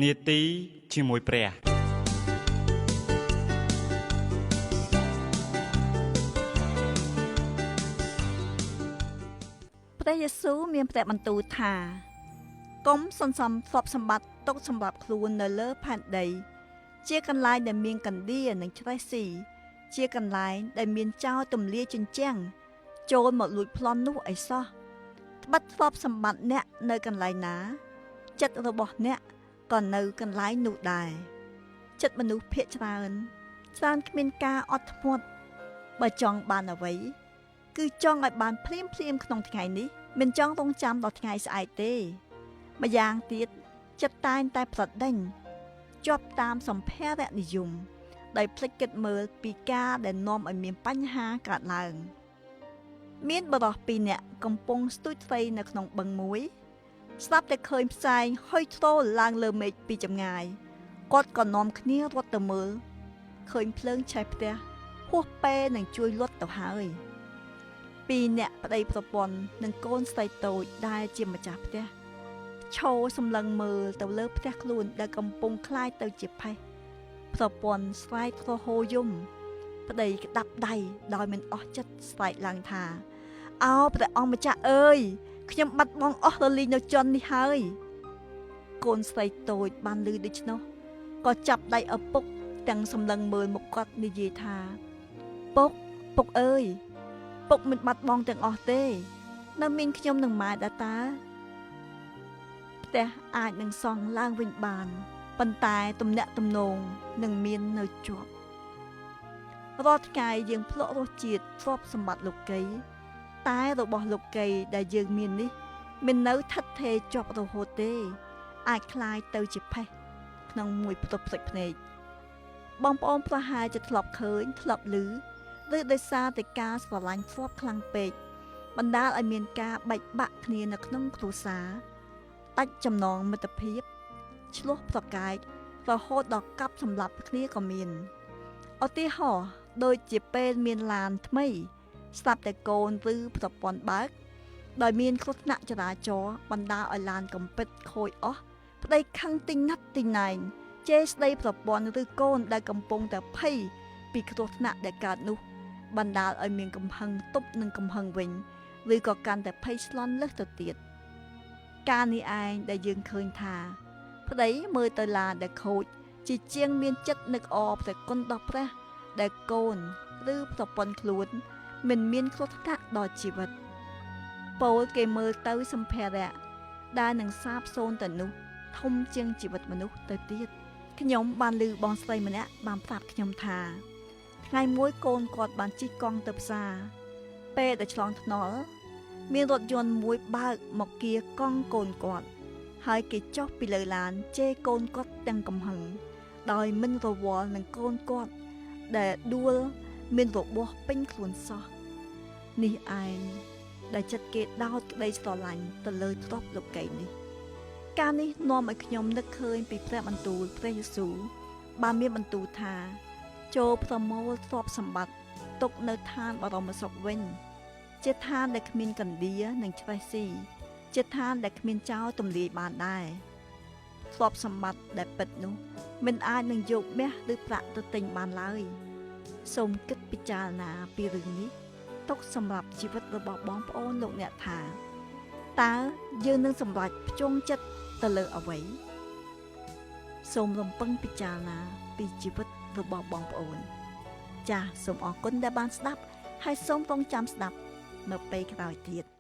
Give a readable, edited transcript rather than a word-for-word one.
នាទីជាមួយព្រះ ព្រះយេស៊ូវមានព្រះបន្ទូលថាកុំសន្សំទ្រព្យសម្បត្តិទុកសម្រាប់ខ្លួននៅលើផែនដី ជាកន្លែងដែលមានកណ្ដៀរនិងឆ្រេះស៊ីជាកន្លែងដែលមានចោរទម្លាយជញ្ជាំងចូលមកលួចប្លន់នោះអីសោះត្បិតទ្រព្យសម្បត្តិអ្នកនៅកន្លែងណា ចិត្តរបស់អ្នកក៏នៅកន្លែងនោះដែរចិត្តមនុស្សភាគច្រើនច្រើនគ្មានការអត់ធ្មត់បើចង់បានអ្វី គឺចង់ឲ្យបានភ្លាមភ្លាមក្នុងថ្ងៃនេះមិនចង់រងចាំដល់ថ្ងៃស្អែកទេម្យ៉ាងទៀតចិត្តតែងតែប្រដេញជាប់តាមសម្ភារៈនិយមដោយភ្លេចគិតមើលពីការដែលនាំឲ្យមានបញ្ហាកើតឡើងមានបុរសពីរនាក់កំពុងស្ទូចត្រីនៅក្នុងបឹងមួយស្រាប់តែឃើញផ្សែងហុយធ្លឡើងលើមេឃពីចម្ងាយគាត់ក៏នាំគ្នារត់ទៅមើលឃើញភ្លើងឆេះផ្ទះហួសពេនឹងជួយលត់ទៅហើយពីរនាក់ប្តីប្រពន្ធនិងកូនស្រីតូចដែលជាម្ចាស់ផ្ទះឈរសម្លឹងមើលទៅលើផ្ទះខ្លួនដែលកំពុងคล้ายទៅជាផេះប្រពន្ធស្រែកទ្រហោយំប្តីក្តាប់ដៃដោយមិនអស់ចិត្តស្រែកឡើងថាអោព្រះអង្គម្ចាស់អើយខ្ញុំបាត់បង់អស់រលីងនៅជន់នេះហើយកូនស្រីតូចបានឮដូច្នោះក៏ចាប់ដៃឪពុកទាំងសម្លឹងមើលមុខគាត់និយាយថាពុកពុកអើយពុកមិនបាត់បង់ទាំងអស់ទេនៅមានខ្ញុំនិងម៉ែដែរតើផ្ទះអាចនឹងសង់ឡើងវិញបានប៉ុន្តែទំនាក់ទំនងនឹងមាននៅជាប់រាល់ថ្ងៃយើងភ្លក់រសជាតិទ្រព្យសម្បត្តិលោកីតែរបស់លោកីដែលយើងមាននេះមិននៅថិតថេរជាប់រហូតទេអាចคล้ายទៅជាផេះក្នុងមួយផ្ទប់ផ្សិចភ្នែកបងប្អូនប្រហែលជាធ្លាប់ឃើញធ្លាប់ឮឬដោយសារតែការស្រឡាញ់ទ្រព្យខ្លាំងពេកបណ្ដាលឲ្យមានការបែកបាក់គ្នានៅក្នុងគ្រួសារដាច់ចំណងមិត្តភាពឆ្លោះប្រកែករហូតដល់កាប់សម្លាប់គ្នាក៏មានឧទាហរណ៍ដូចជាពេលមានឡានថ្មីស្រាប់តែកូនឬប្រពន្ធបើកដោយមានគ្រោះថ្នាក់ចរាចរណ៍បណ្ដាលឲ្យឡានកំពិតខូចអស់ប្តីខឹងទិញណាត់ទិញណែងជេរស្ដីប្រពន្ធឬកូនដែលកំពុងតែភ័យពីគ្រោះថ្នាក់ដែលកើតនោះបណ្ដាលឲ្យមានកំហឹងទប់នឹងកំហឹងវិញឬក៏កាន់តែភ័យស្លន់លើសទៅទៀតការនេះឯងដែលយើងឃើញថាប្តីមើលទៅឡានដែលខូចជាជាងមានចិត្តនឹកអរព្រះគុណដល់ព្រះដែលកូនឬប្រពន្ធខ្លួនមិនមានគ្រោះថ្នាក់ដល់ជីវិតពោលគេមើលទៅសម្ភារៈដែលនឹងសាបសូន្យទៅនោះធំជាងជីវិតមនុស្សទៅទៀតខ្ញុំបានឮបងស្រីម្នាក់បានប្រាប់ខ្ញុំថាថ្ងៃមួយកូនគាត់បានជិះកង់ទៅផ្សារពេលដែលឆ្លងថ្នល់មានរថយន្តមួយបើកមកគៀកង់កូនគាត់ហើយគេចុះពីលើឡានជេរកូនគាត់ទាំងកំហឹងដោយមិនរវល់នឹងកូនគាត់ដែលដួលមានរបួសពេញខ្លួនសោះនេះឯងដែលចិត្តគេដោតក្តីស្រឡាញ់ទៅលើទ្រព្យលោកីនេះការនេះនាំឲ្យខ្ញុំនឹកឃើញពីព្រះបន្ទូលព្រះយេស៊ូវបានមានបន្ទូលថាចូលប្រមូលទ្រព្យសម្បត្តិទុកនៅឋានបរមសុខវិញជាឋានដែលគ្មានកណ្ដៀរនិងឆ្វេះស៊ីជាឋានដែលគ្មានចោលទម្លាយបានដែរទ្រព្យសម្បត្តិដែលពិតនោះមិនអាចនឹងយកមាសឬប្រាក់ទៅទិញបានឡើយសូមគិតពិចារណាពីរឿងនេះទុកសម្រាប់ជីវិតរបស់បងប្អូនលោកអ្នកថាតើយើងនឹងសម្រេចភ្ជង់ចិត្តទៅលើអ្វីសូមរំពឹងពិចារណាពីជីវិតរបស់បងប្អូនចាសសូមអរគុណដែលបានស្ដាប់ហើយសូមរងចាំស្ដាប់នៅពេលក្រោយទៀត